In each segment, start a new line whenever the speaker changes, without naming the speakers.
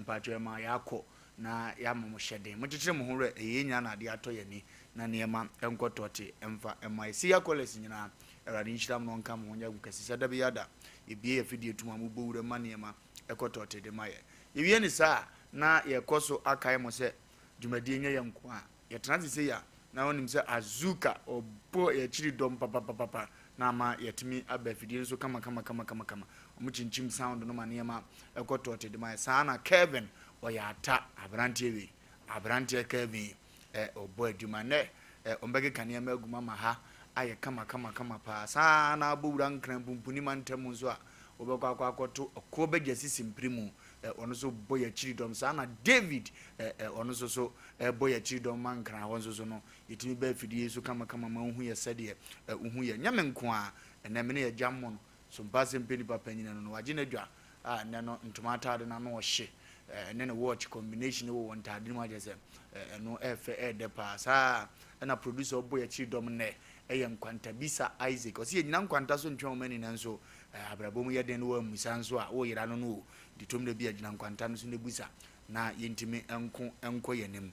Mpakyɛw ɛma yɛakɔ na yɛama mo hyɛden. Monkyekyere mo ho werɛ, ɛyɛ yɛn nyinaa na adeɛ atɔ yɛn ani na nneɛma nkɔ tɔte mfa mma yɛn. Siya Callers nyinaa, Awurade nhyira mo na ɔnka mo ho nyɛ kɛse sɛ da biara da yɛbue yɛn afidie tom a mobɔ wura ma nneɛma ɛkɔ tɔte de ma yɛn. Yɛwie no saa a, na yɛkɔ so akae mo sɛ dwumadie nyɛ yɛn nko a. Yɛtena ase sei a, na wonim sɛ Azuka ɔbɔ yɛn akyiri dɔm papapapapa na ama yɛatumi aba afidie no so kamakamakamakama. Wɔkyinkyim sound no ma nneɛma kɔ tɔɔte de ma yɛn. Saa na Kevin, ɔyɛ ata, aberanteɛ wei, aberanteɛ Kevin yi, ɛ, ɔbɔ adwuma. Nnɛ, ɛ, wɔbɛkeka nneɛma agu mu ama ha ayɛ kamakamakama paa. Saa ara na abɔ wura Nkran Pumpuni mantam nso a, wobɛkɔ akɔ akɔto Ɔkoɔ Bɛgya Sisi Mpirimu, ɛ, ɔno nso bɔ yɛn akyiri dɔm. Saa na David, ɛ, ɛ, ɔno nso so ɛrebɔ yɛn akyiri dɔm ma Nkran hɔ nso so no, yɛtumi ba afidie yi so kamakama ma wohu yɛ sɛdeɛ ɛ, wohu yɛ. Nyɛ me nko ara, ɛnnɛ me ne Agya Mmon so mpa sɛ mpɛ nipa panyin no no, wagye n'adwa a ɛnnɛ no ntoma ataade no ano ɔhye, ɛ, ɛne ne watch combination wɔ wɔn ntaade no mu akyerɛ sɛ ɛ, ɛno ɛɛfɛ ɛɛdɛ paa. Saa ara ɛna producer a ɔbɔ yɛn akyiri dɔm nnɛ ɛyɛ Nkwantabisa Isaac. Ɔse yɛnnyina nkwanta so ntwɛn wɔn ani nanso ɛ, abrabɔ mu yɛ den na woammisa nso a woreyera no no o, nti tom da bi a gyina nkwanta no so na bisa na yɛntumi nko nkɔ yɛn anim.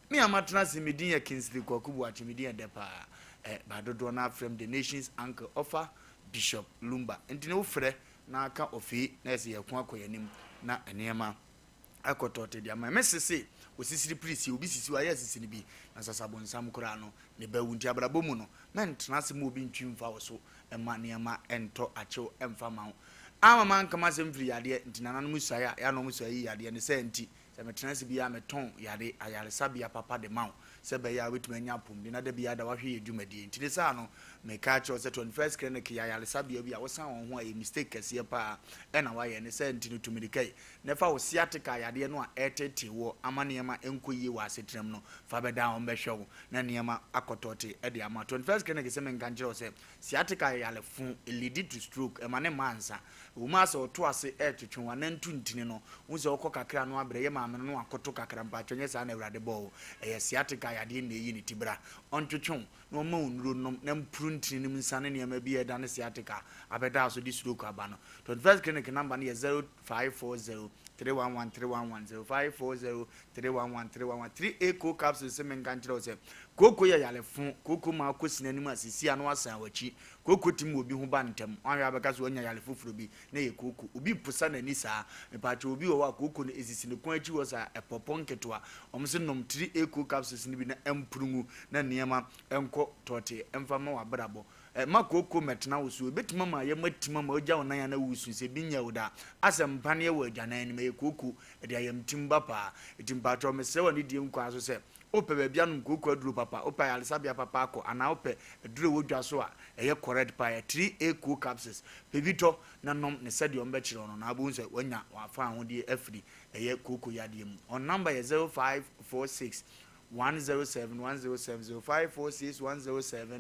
Me a matena ase, me din yɛ Kingsley Kwaku Boakye, me din yɛ dɛ paa. Ɛ, ba dodoɔ no ara frɛ me The Nation's Uncle, ɔfa Bishop Lumba. Nti ne wofrɛ na aka ɔfee na yɛ sɛ yɛko akɔ yɛn anim na nneɛma akɔ tɔɔte de ama. Me sese osisiri pirisie, obi sisi wo a, yɛ asisi no bi, na sasabonsam koraa no, ne ba wu. Nti abrabɔ mu no, mɛntena ase ma obi ntwi mfa wo so mma nneɛma ntɔ akyew mfa mma wo. Amma manka m'asɛm firi yadeɛ nti, nananom suae a, yɛ a na wɔn suae yi yadeɛ ne saa nti, sɛ metena ase biara metɔn yare ayaresabea papa de ma wo sɛ ɛbɛyɛ a wobɛtumi anya apɔmuden na da biara da woahwɛ yɛ dwumadie nti ne saa no meka akyerɛ wo sɛ 21st Clinic yɛ ayaresabea bi a wosan wɔn ho a ɛyɛ mistake kɛseɛ paa ɛna woayɛ ne saa nti no tu mirika yi na fa wo sciatica yadeɛ no a ɛretetee woɔ ama nneɛma nkɔ yie wɔ asetenam no fa bɛda a wɔbɛhwɛ wo na nneɛma akɔtɔte de ama 21st Clinic sɛ menka nkyerɛ wo sɛ Sciatica yɛ yare fo, elidi to stroke, ɛma ne mma ansa. Ɛwɔ mu ara sɛ ɔto ase retwetwe wo anantu ntini no, wohu sɛ wokɔ kakra a na wabrɛ, yɛ maame no na wakoto kakra, mpakyɛw nyɛ saa na Awurade bɔɔ wo. Ɛyɛ sciatica yadeɛ na ɛyi ne ti bra. Ɔntwetwe wo na ɔmma wo nnuro nnom na mpuru ntini no mu nsa ne nneɛma bi a ɛdane sciatica abɛda so de stroke aba no. 21st Clinic number no yɛ 0540 311 311, 0540 311 311. 3A Co Capsules se menka nkyerɛ wo sɛ Kooko yɛ yare fo. Kooko ma akɔ sini anim a sisi a na wasan w'akyi. Kooko tumi ma obi ho ba ntɛm. Wanhwɛ a bɛka sɛ wanya yare foforɔ bi na ɛyɛ kooko. Obi posa n'ani saa. Mepaakyɛw obi wɔ hɔ a kooko no esisi ne kɔn akyi hɔ saa, ɛpɔpɔ nketewa. Wɔn se nom 3A capsules no bi na ɛmporo ngu na nneɛma nkɔ tɔɔtee mfa mma w'abrabɔ. Mma kooko mmɛtena wo so. Ebetumi ama ayam atim ama wagya wo nan a na wusu sɛ ebi nyɛɛ wo da. Asɛ mpaneɛ wɔ agyanan anim, ɛyɛ kooko, ɛde ayamtim ba paa. Enti mpakyɛw mesrɛ wo anidie nkwaa so sɛ Wopɛ baabi anom kooko aduro papa, wopɛ ayaresabea papa akɔ anaa wopɛ aduro a ɛwɔ dwa so a ɛyɛ correct paa a, 3A Cool Capsules. Pɛ bi tɔ na nom no sɛdeɛ wɔbɛkyerɛ wo no na wobɛhu sɛ woanya w'afahodie afiri ɛyɛ kooko yadeɛ mu. Wɔn number yɛ 0546 107 107, 0546 107.